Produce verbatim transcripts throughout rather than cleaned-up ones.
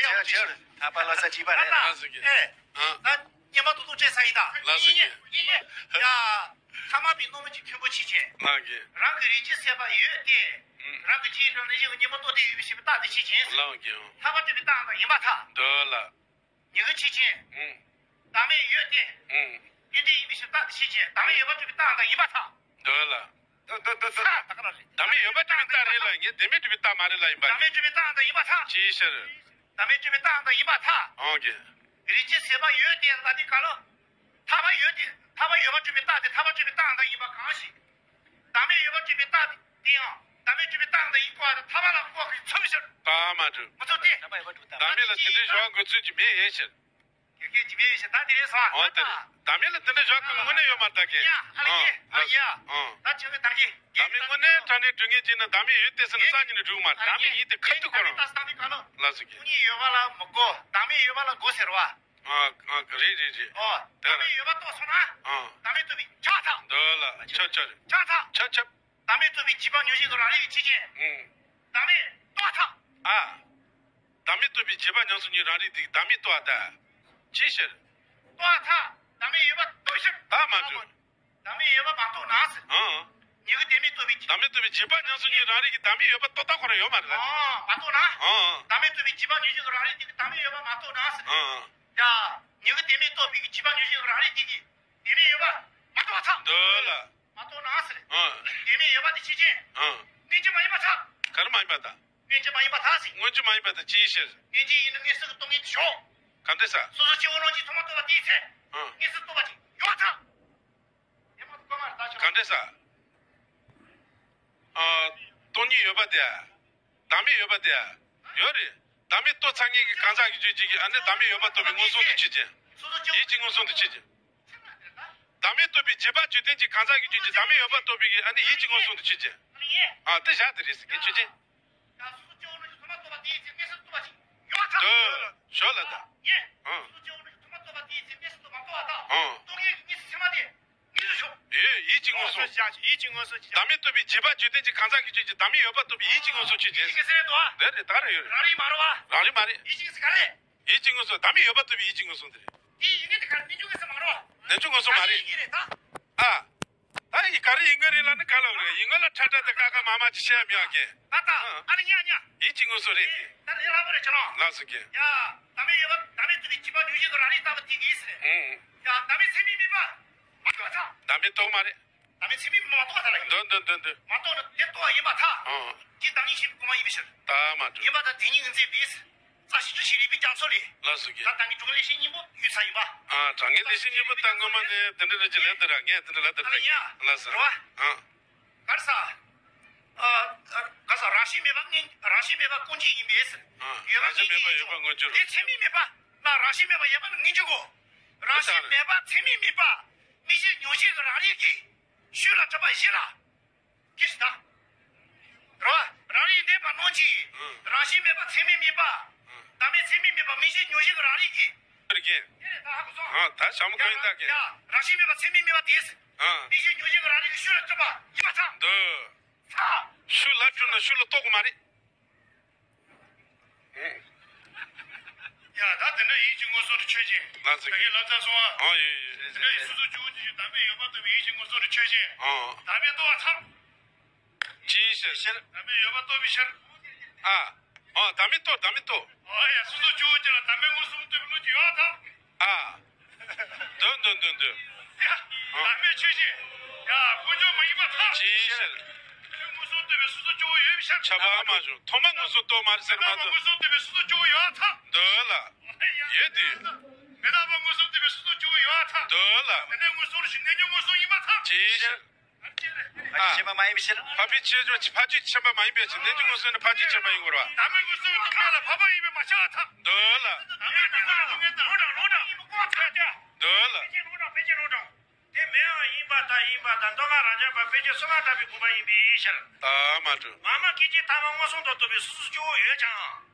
ཆེ་ཆེ། ཐར་པ་ལ་ས་གཅིག་པ་རེད། ལགས་སོ་རྒན། ཨེ། ཨ། ད་སྙན་པ་ཏོག་ཏོག་སྤྲད་ས་ཡིན་ད། ལགས་སོ་རྒན། ཡ། ཐ་མ་པའི་རྣམ་སྨིན་གྱི་མཐུན་པོ་ཆེ་ཆེ། ལགས་རྒན། རང་གི་རིག་བྱེད་ཟད་པ་ཡོད་དེ། ཨུམ། རང་གི་རྗེས་སུ་རིག་བྱེད་ཀྱི་སྙན་པ་ཏོག་ཏོ་ཡོད་པའི་ཞེས་པའི་རྟགས་དེ་ཆེ་ཆེ། ལགས་རྒན། ཐར་པ་སྤྲད་པའི་རྟགས་དང་ཡིན་པར་ཐལ། འདོད་ལ། མྱུ་གུ་ཆེ་ཆེ། ཨུམ། བདག་མེད་ཡོད་དེ། ཨུམ། རྟེན་འབྲེལ་ཡིན་པའི་ཕྱིར་རྟགས་དེ་ཆེ་ཆེ། བདག་མེད་ཡོད་པ་སྒྲུབ་པའི་རྟགས་དང་ཡིན་པར་ཐལ། འདོད་ལ། འདོད་འདོད་འདོད་འདོད། ས་ད་ག་ལ་རེད། བདག་མེད་ཡོད་པ་སྒྲུབ་པའི་རྟགས་རེད་ལ་ངས་བདེན་མེད་སྒྲུབ་པའི་རྟགས་མ་རེད་ལ་ཡིན་པ། བདག་མེད་སྒྲུབ་པའི་རྟགས་དང་ཡིན་པར་ཐལ། ཅིའི་ཕྱིར། བདག་མེད་སྒྲུབ་པའི་རྟགས་དང་ཡིན་པར་ཐལ། འོང་གི། རིག་བྱེད་ཟད་པ་ཡོད་དེ་ལ་དེ་ག་ལ། ཐར་པ་ཡོད་དེ་ཐར་པ་ཡོད་པ་སྒྲུབ་པའི་རྟགས་དེ་ཐར་པ་སྒྲུབ་པའི་རྟགས་དང་ཡིན་པ་གང་ཞིག་བདག་མེད་ཡོད་པ་སྒྲུབ་པའི་རྟགས་དེ་ཡང་བདག་མེད་སྒྲུབ་པའི་རྟགས་དང་ཡིན་པར་ཐལ། ཐར་པ་ལ་གོ་བའི་ཚུལ་ཕྱིར། པ་མ་གྲུབ། མ་ཚུགས་ཏེ། བདག་མེད་ལ་དེ་འདྲའི་གཞུང་དགོས་ཚུལ་གྱི་མེད་ཡིན་ཕྱིར། ཀྱེ་ཀྱེ་ཇི་མེད་ཡིན་ཞེས་ད་དེ་རེད་སོང་། འོ་དེ་རེད། བདག་མེད་ལ་དེ་འདྲ་བཞག་དགོས་དངོས་གནས་ཡོད་མ་རེད་ད་ཀྱེ། ཡ་ཨ་ལ་ཡ། ཨོ། ད་ཆེ་བའི་ད་ཀྱེ། བདག་མེད་དངོས་གནས་དྲང་གནས་སྒྲུབ་ངེས་ཅིག་ན་བདག་མེད་ཡོད་དེ་ཟེར་ན་སང་ཉིན་ནས་སྒྲུབ་མ་རེད། བདག་མེད་ཡིན་དེ་ཁ་ཐུག་གོ་ར། ལགས་སོ་ཀྱེ། སྐུ་ཉིད་ཡོད་པ་ལ་མི་གོ། བདག་མེད་ཡོད་པ་ལ་གོ་ཟེར་བ། ཨ་ཨ་རེད་རེད་རེད། ཨོ། དེ་བདག་མེད་ཡོད་པ་རྟོགས་སོང་ན། ཨ། བདག་མེད་རྟོགས་པའི་ཆགས་ཐག་འདོད་ལ་ཆ་ཆ་རེད། ཆགས་ཐག་ཆ་ཆ། བདག་མེད་རྟོགས་པའི་བྱིས་པ་མྱོང་བཞིན་དུ་རང་རིག་ཡིད་ཆེས་ཅན། ཨུང་། བདག་མེད་རྟོགས་ཐག་ཨ། བདག་མེད་རྟོགས་པའི་བྱིས་པ་ཉམས་སུ་མྱོང་རང་རིག་དེ་བདག་མེད་རྟོགས་པ་དང་། ཅིའི་ཕྱིར། རྟོགས་ཐག་བདག་མེད་ཡོད་པ་རྟོགས་ཕྱིར། ད་མ་གྲུབ། བདག་མེད་ཡོད་པ་མ་རྟོགས་ན་ཟེར། ཨང་། མྱུ་གུ་བདེན་མེད་རྟོགས་པའི་བདག་མེད་རྟོགས་པའི་བྱིས་པ་ཉམས་སུ་མྱོང་རང་རིག་གི་བདག་མེད་ཡོད་པ་རྟོགས་ཐག་ཁོ་རང་ཡོད་མ་རེད་ལ། ཨང་མ་རྟོགས་ན། ཨང་། བདག་མེད་རྟོགས་པའི་བྱིས་པ་ཉམས་སུ་མྱོང་རང་རིག་དེ་གི་བདག་མེད་ཡོད་པ་མ་རྟོགས་ན་ཟེར། ཨང་། ཡ། མྱུ་གུ་བདེན་མེད་རྟོགས་པའི་བྱིས་པ་ཉམས་སུ་མྱོང་རང་རིག་དེ་གི་བདེན་མེད་ཡོད་པ་མ་རྟོགས་ཐག་འདོད་ལ། མ་རྟོགས་ན་ཟེར། ཨང་། བདེན་མེད་ཡོད་པ་དེ་ཆེ་ཆེ། ཨང་། དངོས་གཞི་མ་ཡིན་པར་ཐལ། ག་རེ་མ་ཡིན་པར་ཐལ། དངོས་གཞི་མ་ཡིན་པར་ཐལ་ཟེར། དངོས་གཞི་མ་ཡིན་པར་ཐལ་ཅིའི་ཕྱིར། དངོས་གཞི་ཡིན་ན་དངོས་སུ་གི་སྟོང་ཉིད་དེ་ཞོག་ག་འདྲ་ཟེར། སོ་སོ་སྐྱེ་བོ་རང་གི་ཐོག་མ་རྟོགས་པ་དེའི་ཚེ། ཨང་། དངོས་སུ་རྟོགས་པ་དེ་ཡོད་པར་ཐལ། དེ་མ་གཏོགས་མ་རེད་ད་ཞོག་ག་འདྲ་ཟེར། ཨ། སྟོང་ཉིད་ཡོད་པ་དེ། བདག་མེད་ཡོད་པ་དེ། ཡོད་རེད། བདག་མེད་རྟོགས་ཚར་ངེས་ཀྱི་གང་ཟག་གི་རྒྱུད་གཅིག་གིས་ཨ་ནི་བདག་མེད་ཡོད་པ་རྟོགས་པའི་མངོན་སུམ་དུ་ཆོས་ཅན། ཡིད་ཀྱི་མངོན་སུམ་དུ་ཆོས་ཅན། བདག་མེད་རྟོགས་པའི་བྱིས་པ་རྒྱུད་ལྡན་གྱི་གང་ཟག་གི་རྒྱུད་ཀྱི་བདག་མེད་ཡོད་པ་རྟོགས་པའི་ཨ་ནི་ཡིད་ཀྱི་མངོན་སུམ་དུ་ཆོས་ཅན། ཨ་དེ་བཞག་དེ་རེད་ཟེར་གྱི་ཆོས་ཅན། ཡང་སོ་སོ་སྐྱེ་བོ་རྣམས་ཀྱི་ཐོག་མ་རྟོགས་པ་དེའི་ཚེ་དངོས་སུ་རྟོགས་པ་ཞིག་ཡོད་པར་ཐལ། འདོད། ཞོར་ལ་དང་། ཡེ། ཨང་། སོ་སོ་སྐྱེ་བོ་རྣམས་ཀྱི་ཐོག་མ་རྟོགས་པ་དེའི་ཚེ་དངོས་སུ་རྟོགས་པ་མ་རྟོགས་པ་དང་། ཨང་། རྟོགས་ངེས་ཀྱི་དངོས་སུ་ཚད་མ་དེ། དངོས་སུ་ཞོག་ཡེ་ཡིད་ཀྱི་མངོན་སུམ། ཡིད་ཀྱི་མངོན་སུམ་ཅིག་བདག་མེད་རྟོགས་པའི་བྱིས་པ་རྒྱུད་ལྡན་གྱི་གང་ཟག་གི་རྒྱུད་ཀྱི་བདག་མེད་ཡོད་པ་རྟོགས་པའི་ཡིད་ཀྱི་མངོན་སུམ་ཆོས་ཅན། ཡིད་ཀྱི་ཟེར་དོ། དེ་རེད་ད་རེད་ཡོད་རེད། རང་རིག་མ་རེད་བ། རང་རིག་མ་རེད། ཡིད་ཀྱི་ཟེར་ག་རེད། ཡིད་ཀྱི་མངོན་སུམ་བདག་མེད་ཡོད་པ་རྟོགས་པའི་ཡིད་ཀྱི་མངོན་སུམ་དེ་རེད། དེ་ཡིན་ངེས་དེ་ག་རེ་རྣལ་འབྱོར་མངོན་སུམ་མ་རེད་བ། རྣལ་འབྱོར་མངོན་སུམ་མ་རེད། ཡིན་ངེས་རེད་ད། ཨ། ད་ཡི་ག་རེ་ཡིན་ངེས་རེད་ལབ་ན་ག་ལབ་རེད། ཡིན་ངེས་ལ་ཁྲ་ཁྲ་དེ་ཀ་ཁ་མ་མ་ཅིག་བཤད་མི་ཡག་གི་ད་ད་ཨ་ནི་ཉ་ཉ། ཡིད་ཀྱི་མངོན་སུམ་རེད་དེ། ད་ལས་སླ་པོ་རེད་ཁྱོད་རང་། ལགས་སོ་གི་ཡ། བདག་མེད་ཡོད་པ་བདག་མེད་རྟོགས་པའི་བྱིས་པ་མྱོང་བཞིན་དུ་རང་རིག་ལྟ་བུ་དེ་གིས་ཟེར། ཨུང་། ཡ་བདག་མེད་ཚད་མས་དམིགས་པ་མ་རྟོགས་ཐལ། བདག་མེད་རྟོགས་མ་རེད། བདག་མེད་ཚད་མས་དམིགས་པ་མ་རྟོགས་ཐལ་ལ་ཡིན། འདོད་འདོད་འདོད་འདོད། མ་རྟོགས་ན་དེ་རྟོགས་པ་ཡིན་པར་ཐལ། ཨང་། དེ་བདག་ཉིད་ཤེས་པའི་སྒོ་མ་ཡིན་པའི་ཕྱིར། ད་མ་གྲུབ། ཡིན་པར་ཐལ་དེ་ཉིད་ངེས་འཛིན་པས། རྩ་ཤེས་རྟོགས་ཤེས་རིག་པའི་རྒྱ་མཚོ་ལས། ལགས་སོ་གི་ད་བདག་ཉིད་དྲང་ངེས་ལེགས་བཤད་སྙིང་པོ་ཡོད་ས་ཡིན་པ། ཨ་དྲང་ངེས་ལེགས་བཤད་སྙིང་པོ་ད་སྔོན་མ་ནས་དེ་འདྲ་རེད་ཅེས་ལབ་དེ་ར་ངས་དེ་འདྲ་ལབ་དེ་ར་ཡ། ལགས་སོ། རེད་བ། ཨང་། ག་རེ་ཟ། ཨ། ག་རེ་ཟ་རང་བཞིན་མེད་པ་མངོན་རང་བཞིན་མེད་པ་སྐུ་མཆེད་ཡིན་པས། ཨ། ཡོད་པ་རང་བཞིན་མེད་པ་ཡོད་པ་མངོན་གྱུར། དེ་ཚད་མས་དམིགས་པ་ལ་རང་བཞིན་མེད་པ་ཡོད་པ་ལ་མངོན་གྱུར་གོ། རང་བཞིན་མེད་པ་ཚད་མས་དམིགས་པ། དམིགས་བྱའི་མྱོང་བྱེད་ཀྱི་རང་རིག་གིས་ཤུགས་ལ་གྲུབ་པ་བཞི་ལ། ཀྱི་ཞིག་ད། རོ། རང་རིག་འདས་པ་རྣམས་ཀྱིས། ཨང་། རང་བཞིན་མེད་པ་ཚད་མས་དམིགས་པ། ཨང་། བདག་མེད་ཚད་མས་དམིགས་པ་དམིགས་བྱའི་མྱོང་བྱེད་ཀྱི་རང་རིག་གིས། རིག་གིས། དེ་ནས་ད་ཧ་གོ་སོང་། ཨ་ད་ཞྭ་མོ་ཁོ་ཡིན་ད་གི་ཡ། རང་བཞིན་མེད་པ་ཚད་མས་དམིགས་པ་དེས། ཨང་། དམིགས་བྱའི་མྱོང་བྱེད་ཀྱི་རང་རིག་གི་ཤུགས་ལ་གྲུབ་པ་ཡིན་པར་ཐལ། འདོད། ཐལ། ཤུགས་ལ་གྲུབ་ན་ཤུགས་ལ་རྟོགས་དགོས་མ་རེད། ཨང་། ཡ་ད་དེ་འདྲ་ཡིད་ཀྱི་མངོན་སུམ་དུ་ཆོས་ཅན། ལགས་སོ། ད་གིན་ལབ་ཚར་སོང་ཨ། ཨང་། ཡོད་ཡོད་ཡོད། དེ་འདྲ་ཡིན་སོ་སོ་སྐྱེ་བོ་ཅིག་བདག་མེད་ཡོད་པར་རྟོགས་པའི་ཡིད་ཀྱི་མངོན་སུམ་དུ་ཆོས་ཅན། ཨང་། བདག་མེད་རྟོགས་པར་ཐལ། ཅིའི་ཕྱིར། བདག་མེད་ཡོད་པར་རྟོགས་པའི་ཕྱིར། ཨ། ཨ་བདག་མེད་རྟོགས་བདག་མེད་རྟོགས། ཨ་ཡ་སོ་སོ་སྐྱེ་བོ་ཅིག་ལ་བདག་མེད་མངོན་སུམ་རྟོགས་པའི་བློ་ཅིག་ཡོད་པར་ཐལ། ཨ། འདོད་འདོད་འདོད་འདོད། ཡ། བདག་མེད་ཆོས་ཅན། ཡ་དཀོན་མཆོག་མ་ཡིན་པར་ཐལ། ཅིའི་ཕྱིར། མངོན་སུམ་རྟོགས་པའི་སོ་སོ་སྐྱེ་བོ་ཡོད་པའི་ཕྱིར། ཁྱབ་པ་མ་བྱུང་ཐོག་མ་མངོན་སུམ་རྟོགས་མ་རེད་ཟེར་མ་མེད་པ་གཏོགས། མངོན་སུམ་རྟོགས་པའི་སོ་སོ་སྐྱེ་བོ་ཡོད་པར་ཐལ། འདོད་ལ། ཡོད་དེ། མེད་པ་མངོན་སུམ་རྟོགས་པའི་སོ་སོ་སྐྱེ་བོ་ཡོད་པར་ཐལ། འདོད་ལ། དེ་ནས་མངོན་སུམ་རེ་ཞིག་རྣལ་འབྱོར་མངོན་སུམ་ཡིན་པར་ཐལ། ཅིའི་ཕྱིར། ཕར་ཕྱིན་ཁྱབ་པ་མ་ཡིན་པའི་ཕྱིར། ཕར་ཕྱིན་ཁྱབ་པ་མ་ཡིན་པའི་ཕྱིར། རྣལ་འབྱོར་མངོན་སུམ་ནི་ཕར་ཕྱིན་ཁྱབ་པ་ཡིན་དགོས་རེད་བ། བདག་མེད་མངོན་སུམ་དུ་མེད་ལ་འཕགས་པ་ཡིན་པས་མ་ཁྱབ་པར་ཐལ། འདོད་ལ། བདག་མེད་མངོན་སུམ་དུ་མེད་ལ། འདོད་ལ། དེ་མེད་པ་ཡིན་པ་དང་ཡིན་པ་དང་མདོ་སྔགས་རབ་འབྱམས་པ་དཔེ་བྱད་གསུམ་ཀ་དག་པའི་དགོངས་པ་ཡིན་པའི་ཕྱིར། ད་མ་གྲུབ། མ་མོ་སྐད་ཅིག་ཐ་མ་མངོན་སུམ་དུ་རྟོགས་པའི་སོ་སོ་སྐྱེ་བོ་ཡོད་ཀྱང་།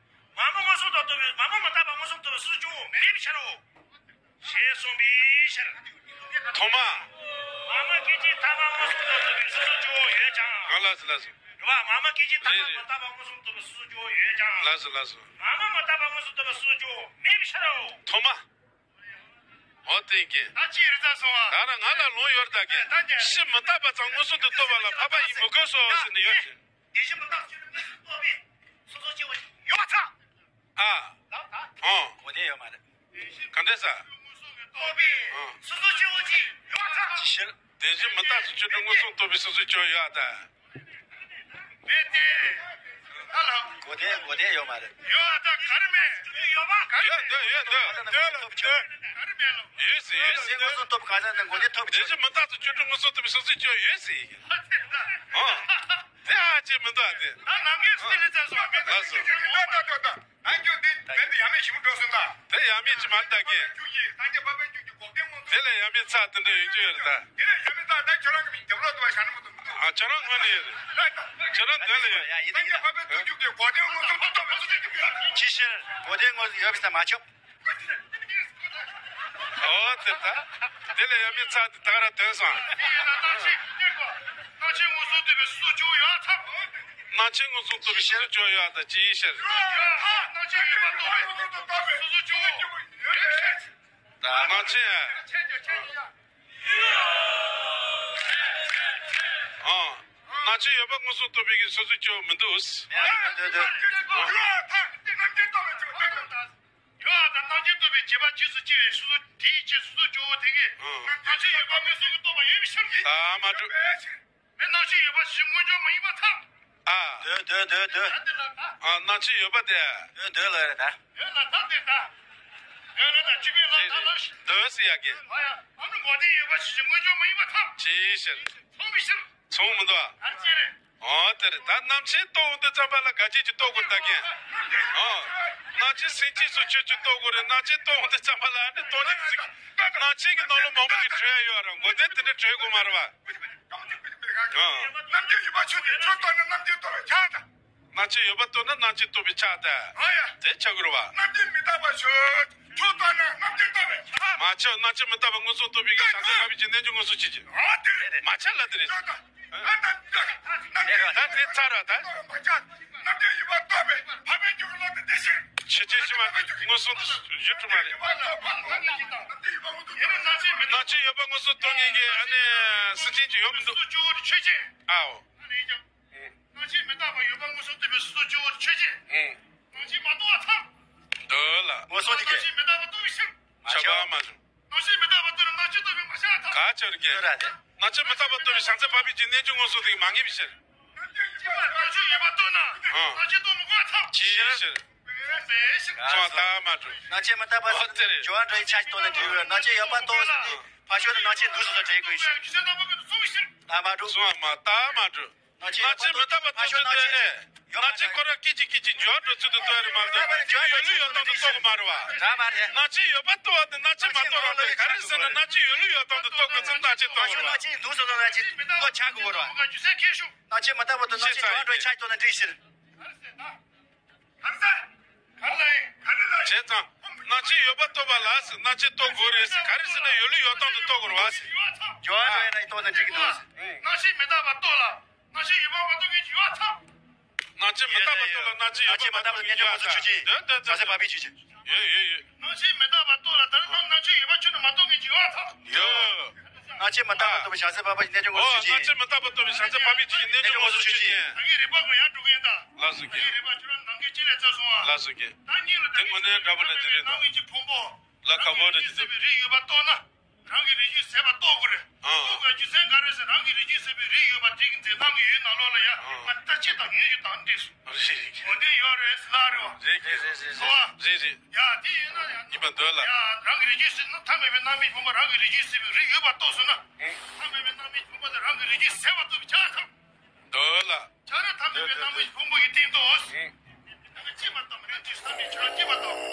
མ་མོ་མངོན་སུམ་དུ་རྟོགས་པའི་མ་མོ་མི་རྟག་པ་མངོན་སུམ་དུ་རྟོགས་པའི་སོ་སོ་སྐྱེ་བོ་མེད་པའི་ཕྱིར་རོ། ཞེས་གསུངས་པའི་ཕྱིར། ཐོག་མ། མ་མོ་སྐད་ཅིག་ཐ་མ་མངོན་སུམ་དུ་རྟོགས་པའི་སོ་སོ་སྐྱེ་བོ་ཡོད་ཀྱང་། ང་ལ་ཟེར་ལ་ཟེར། མ་མ་སྐད་ཅིག་ཐ་མ་རེད་རེད། མ་བཏགས་པ་མངོན་སུམ་རྟོགས་པའི་སོ་སོ་སྐྱེ་བོ་ཡོད་ཀྱང་། ལགས་སོ་ལགས་སོ། མ་མ་མ་བཏགས་པ་མངོན་སུམ་རྟོགས་པའི་སོ་སོ་སྐྱེ་བོ་མེད་པའི་ཕྱིར་རོ། ཐོག་མ། འོ་དེ་ཀྱི། ད་ཅི་རེད་ཚར་སོང་ཨ། ད་ནི་ང་ལ་ལུང་ཡོད་ད་ཀྱི། ད་ནི་ཕྱི་མི་རྟག་པ་ཙམ་མངོན་སུམ་དུ་རྟོགས་པ་ལ་འཕགས་པ་ཡིན་མི་དགོས་སོ་ཟེར་ནས་ཡོད་ཀྱི། དེ་བཞིན་མི་རྟག་སྤྱོད་མངོན་སུམ་རྟོགས་པའི་སོ་སོ་སྐྱེ་བོ་ཡོད་ཚར། ཨ། ལགས་ད། ཨོ། གོ་བདེ་ཡོད་མ་རེད། ག་འདྲས་ས། རྟོགས་པའི་ཨོ། སོ་སོ་སྐྱེ་བོ་ཅིག་ཡོད་ཚར། ཅི་ཕྱིར། དེ་བཞིན་མི་རྟག་སྤྱོད་མངོན་སུམ་རྟོགས་པའི་སོ་སོ་སྐྱེ་བོ་ཡོད་ད། མེད་དེ། ཨ་ལ། གོ་བདེ་གོ་བདེ་ཡོད་མ་རེད། ཡོད་ད་ག་རེ་མེད། ཡོད་པ་ག་རེ་ཡོད་འདོད་ཡོད་འདོད། འདོད་ལ་འདོད། ག་རེ་མེད་ལ། ཡོད་སྲིད་ཡོད་སྲིད། མངོན་སུམ་རྟོགས་པའི་གང་ཟག་ནི་གོ་བདེ་ཐོབ་དེ་ཆོག་བཞིན་མི་རྟག་སྤྱོད་མངོན་སུམ་རྟོགས་པའི་སོ་སོ་སྐྱེ་བོ་ཡོད་སྲིད། ཨོ། དེ་ཨ་ཅེ་མི་འདུག་ཨ་དེ། ད་ནང་གི་སྲིད་ལས་ཚར་སོང་མེད། ལགས་སོ། ད་ད་ད་ད། ཨ་ཁྱོད་འདི་བོད་དུ་ཡ་མེད་ཞིག་འགྲོ་སོང་ད། དེ་ཡ་མེད་ཅིག་མ་ལྟ་གི། ཁྱོད་ཀྱིས་ད་ཀྱི་བབ་པའི་ཁྱོད་ཀྱི་གོ་བདེ་མངོན་སུམ། དེ་ལས་ཡ་མེད་ཚ་དེ་འདྲ་ཡོད་རྒྱུ་ཡོད་རེད་ད། དེ་ལས་ཡ་མེད་ད་ད་ཁྱོད་རང་གི་མིང་རྒྱབ་ལོག་ཏུ་བ་ཤ་ན་མ་ཐུབ་མི་འདུག་ཨ་ཁྱོད་རང་ངོས་ནས་ཡོད་རེད། ཁྱོད་རང་དེ་ལས་ཡོད། ད་ཀྱི་བབ་པའི་ཁྱོད་ཀྱི་གོ་བདེ་མངོན་སུམ་ཐུབ་ཐུབ་མི་ཐུབ་ཐུབ་ཅི་ཕྱིར་གོ་བདེ་མངོན་སུམ་ཡོད་པའི་ས་མ་ཆོག་ཨོ་དེ་ད། དེ་ལས་ཡ་མེད་ཚ་དེ་ད་ག་ར་དོན་སོང་། སྣང་མཆེད་མངོན་སུམ་རྟོགས་པའི་སོ་སོ་སྐྱེ་བོ་ཡོད་ཚར། སྣང་མཆེད་མངོན་སུམ་རྟོགས་པའི་སོ་སོ་སྐྱེ་བོ་ཡོད་ད་ཅི་ཕྱིར། སྣང་མཆེད་ཡོད་པ་རྟོགས་པའི་སོ་སོ་སྐྱེ་བོ་ཡོད་ཚར། སྣང་མཆེད། ཨང་། སྣང་མཆེད་ཡོད་པ་མངོན་སུམ་རྟོགས་པའི་གི་སོ་སོ་སྐྱེ་བོ་མི་འདུག་ཡོད་ད་སྣང་མཆེད་རྟོགས་པའི་བྱེད་པ་རྗེས་སུ་སྐྱེ་བའི་སོ་སོ་དེའི་རྗེས་སུ་སོ་སྐྱེ་བོ་དེ་གིས་སྣང་མཆེད་ཡོད་པ་མངོན་སུམ་གྱིས་རྟོགས་པ་ཡོད་པའི་ཕྱིར། ད་མ་གྲུབ། མེད། སྣང་མཆེད་ཡོད་པ་ཞིག་མངོན་བྱུང་མ་ཡིན་པར་ཐལ། ཨ། འདོད་འདོད་འདོད་འདོད། ད་དེ་ལ་ད། ཨ། སྣང་མཆེད་ཡོད་པ་དེ། འདོད་འདོད་ལ་རེད་ད། འདོད་ལ་ད་དེ་ད། འདོད་ལ་ད་ཅི་མེད་ལ་ད་ལ་ཞིག་འདོད་ཟེར་ཡ་གི། ཨ་ཡ། ཨ་ནི་གོ་བདེ་ཡོད་པ་ཞིག་མངོན་བྱུང་མ་ཡིན་པར་ཐལ། ཅི་ཕྱིར། མཚུངས་པའི་ཕྱིར། མཚུངས་མི་འདུག་ཨ། ཨ་ཅེ་རེད། འོ་དེ་རེད་ད། སྣང་མཆེད་རྟོགས་འོང་དུས་ཙམ་པ་ལ་ག་ཅི་ཅིག་རྟོགས་དགོས་ད་གིན། ཨོ། སྣང་མཆེད་སེམས་ཅན་སོགས་ཆོས་ཅིག་རྟོགས་དགོས་རེད། སྣང་མཆེད་རྟོགས་འོང་དུས་ཙམ་པ་ལ་ཨ་ནི་སྟོང་ཉིད་ཅིག་སྣང་མཆེད་ཀྱི་ནང་ལོགས་མང་པོ་ཅིག་གྲོལ་ཡ་ཡོད་ར། མགོ་དེ་དེ་འདྲ་གྲོལ་དགོས་མ་རེད་བ། ཨོ། རྣམ་འགྱུར་ཡོད་པ་ཆོས་དེ་ཆོས་རྟོགས་ན་རྣམ་འགྱུར་རྟོགས་པའི་ཆ་དང་། སྣང་མཆེད་ཡོད་པ་རྟོགས་ན་སྣང་མཆེད་རྟོགས་པའི་ཆ་དང་། ཨོ་ཡ། དེ་ཆགས་དགོས་རེད་བ། རྣམ་འགྱུར་མི་རྟག་པ་ཆོས། ཆོས་རྟོགས་ན་རྣམ་འགྱུར་རྟོགས་པའི་ཆ། མ་ཆོས་སྣང་མཆེད་མི་རྟག་པ་མངོན་སུམ་རྟོགས་པའི་གི་བྱང་སེམས་འཕགས་པའི་བྱིན་རླབས་ཀྱི་མངོན་སུམ་ཆོས་ཅན། ཨོ་དེ་རེད། མ་ཆོས་ལ་དེ་རེད། ད་དེ་ཚར་ར་ད། ཆོས་ཅན་ཕྱི་མ་མངོན་སུམ་དུ་ཡུལ་གྲུབ་མ་རེད། སྣང་མཆེད་ཡོད་པ་མངོན་སུམ་རྟོགས་མཁན་གྱི་ཨ་ནི་སེམས་ཅན་ཅིག་ཡོད་མི་འདུག་ཨའོ། སྣང་མཆེད་མི་རྟག་པ་ཡོད་པ་མངོན་སུམ་རྟོགས་པའི་སོ་སོ་སྐྱེ་བོ་ཆོས་ཅན། སྣང་མཆེད་མ་རྟོགས་པ་ཐལ། འདོད་ལ། མངོན་སུམ་དེ་སྣང་མཆེད་མི་རྟག་པ་རྟོགས་པའི་ཕྱིར། ཁྱབ་པ་མ་བྱུང་། སྣང་མཆེད་མི་རྟག་པ་རྟོགས་ན་སྣང་མཆེད་རྟོགས་པའི་མ་ཤར་ཐལ། ག་ཅར་གི། སྣང་མཆེད་མི་རྟག་པ་རྟོགས་པའི་བྱང་སེམས་འཕགས་པའི་གི་རྣལ་འབྱོར་མངོན་སུམ་དེ་མ་ངེས་པའི་ཕྱིར། སྣང་མཆེད་ཡོད་པ་རྟོགས་ན་སྣང་མཆེད་རྟོགས་མི་དགོས་པ་ཐལ། ཅིའི་ཕྱིར། ཚོགས་ལྟ་མ་གྲུབ། སྣང་མཆེད་མི་རྟག་པ་ཟེར་ན་འགྱུར་བ་འགྲོ་ཡི་ཆ་ཞིག་རྟོགས་ན་འགྲིག་གི། སྣང་མཆེད་ཡོད་པ་རྟོགས་ཟེར་དུས་ཕར་ཕྱོགས་ནས་སྣང་མཆེད་འདུག་ཟེར་ན་འགྲིག་གི་ཞིག་ལྟ་མ་གྲུབ། སྣང་མཆེད་མི་རྟག་པ་རྟོགས་ཚུལ་དེ་ཨེ། སྣང་མཆེད་ཁོ་རང་སྐད་ཅིག་སྐད་ཅིག་འགྱུར་བ་འགྲོ་ཚུལ་དུ་རྟོགས་རེད་མ་གཏོགས་ཡུལ་ལུགས་ཡོད་སྟངས་སུ་རྟོགས་དགོས་མ་རེད་བ། རེད་མ་རེད། སྣང་མཆེད་ཡོད་པ་རྟོགས་པ་དེ་སྣང་མཆེད་མ་རྟོགས་རང་རེད། ག་རེ་ཟེར་ན་སྣང་མཆེད་ཡུལ་ལུགས་ཡོད་སྟངས་སུ་རྟོགས་དགོས་ཚུལ་སྣང་མཆེད་རྟོགས་དགོས་རེད་བ། སྣང་མཆེད་འདུག་ཟེར་དང་སྣང་མཆེད་འདུག་ཆགས་དགོས་རེད་བ། སྣང་མཆེད་མི་རྟག་པ་དེ་སྣང་མཆེད་འགྱུར་བ་འགྲོ་ཡི་ཆ་ཞིག་རྟོགས་ན་འགྲིག་ཟེར། བྱས་ཙང་། སྣང་མཆེད་ཡོད་པ་རྟོགས་པ་ལ་ཟེར། སྣང་མཆེད་རྟོགས་དགོས་རེད་ཟེར། ག་རེ་ཟེར་ན་ཡུལ་ལུགས་ཡོད་སྟངས་སུ་རྟོགས་དགོས་རེད་བ་ཟེར། འགྱུར་བ་འགྲོ་ཡ་ན་རྟོགས་ན་འགྲིག་གི་འདུག་ཟེར། སྣང་མཆེད་མི་རྟག་པ་རྟོགས་ལ། སྣང་མཆེད་ཡོད་པ་མ་རྟོགས་མཁན་གྱི་ཡོད་ཐལ། སྣང་མཆེད་མི་རྟག་པ་རྟོགས་ལ་སྣང་མཆེད་ཡོད་པ་མ་རྟོགས་མཁན་གྱི་ཡོད་ཐལ། འདོད་འདོད་འདོད། བྱང་སེམས་འཕགས་པའི་ཆོས་ཅན། ཡོད་ཡོད་ཡོད། སྣང་མཆེད་མི་རྟག་པ་རྟོགས་ལ་ད་ནི་སྣང་མཆེད་ཡོད་པ་ཁྱོན་ནས་མ་རྟོགས་མཁན་གྱི་ཡོད་ཐལ། ཡོད། སྣང་མཆེད་མི་རྟག་པ་རྟོགས་པའི་བྱང་སེམས་འཕགས་པ་ཡི་རྣལ་འབྱོར་མངོན་སུམ་ཆོས་ཅན། སྣང་མཆེད་མི་རྟག་པ་རྟོགས་པའི་བྱང་སེམས་འཕགས་པའི་ཆོས་ཅན། རང་གི་རིག་པ་གང་ཡང་འགྲོ་གི་ཡིན་ད། ལགས་སོ་རྒན། རང་གི་རིག་པ་ཁྱོད་རང་ནམ་མཁའི་ཅི་ལས་བཙལ་སོང་ཨ། ལགས་སོ་རྒན། ད་སྙིང་ལ་དེ་དངོས་གནས་འདྲ་པོ་འདྲ་ཅིག་རེད་ད། སྣང་མེད་ཀྱི་ཕུང་པོ། ལ་ཁ་བོ་རེ་ཅི་ཟེར་བའི་རིགས་ཡོད་པ་རྟོགས་ན། རང་གི་རིགས་ཡོད་ཟད་པ་རྟོགས་དགོས་རེད། ཨང་། རྟོགས་དགོས་རྒྱུ་མཚན་ག་རེ་ཟེར། རང་གི་རིགས་ཡོད་ཟད་པའི་རིགས་ཡོད་པ་དེ་གི་འཛིན་སྟངས་ཀྱི་ཡུལ་ནང་ལོགས་ལ་ཡ། ཨང་། ང་ལྟ་ཅི་དང་ངེས་ཀྱི་དང་འདྲེས་སོ། རེད་རེད། འོ་དེ་ཡོད་རེད་ཟེར་ལ་རེད་བ། རེད་རེད་རེད་རེད། སོ་བ། རེད་རེད། ཡ་དེ་ཡིན་ན་ཡ། གཉིས་པ་འདོད་ལ། ཡ་རང་གི་རིགས་ཡོད་ཟད་ན་ཐ་མལ་པའི་རྣམ་སྨིན་ཕུང་པོ་རང་གི་རིགས་ཡོད་ཟད་པའི་རིགས་ཡོད་པ་རྟོགས་སོང་ན། ཨང་། ཐ་མལ་པའི་རྣམ་སྨིན་ཕུང་པོ་དེ་རང་གི་རིགས་ཡོད་ཟད་པ་རྟོགས་པའི་ཆ་ཚང་། འདོད་ལ། ཆ་ར་ཐ་མལ་པའི་རྣམ་སྨིན་ཕུང་པོ་ཡི་སྟེང་དུ། ཨང་། ད་གི་ཅི་མ་བཏང་མི་རང་གི་བསམ་པའི་ཆ་ཅི་མ་བཏང་།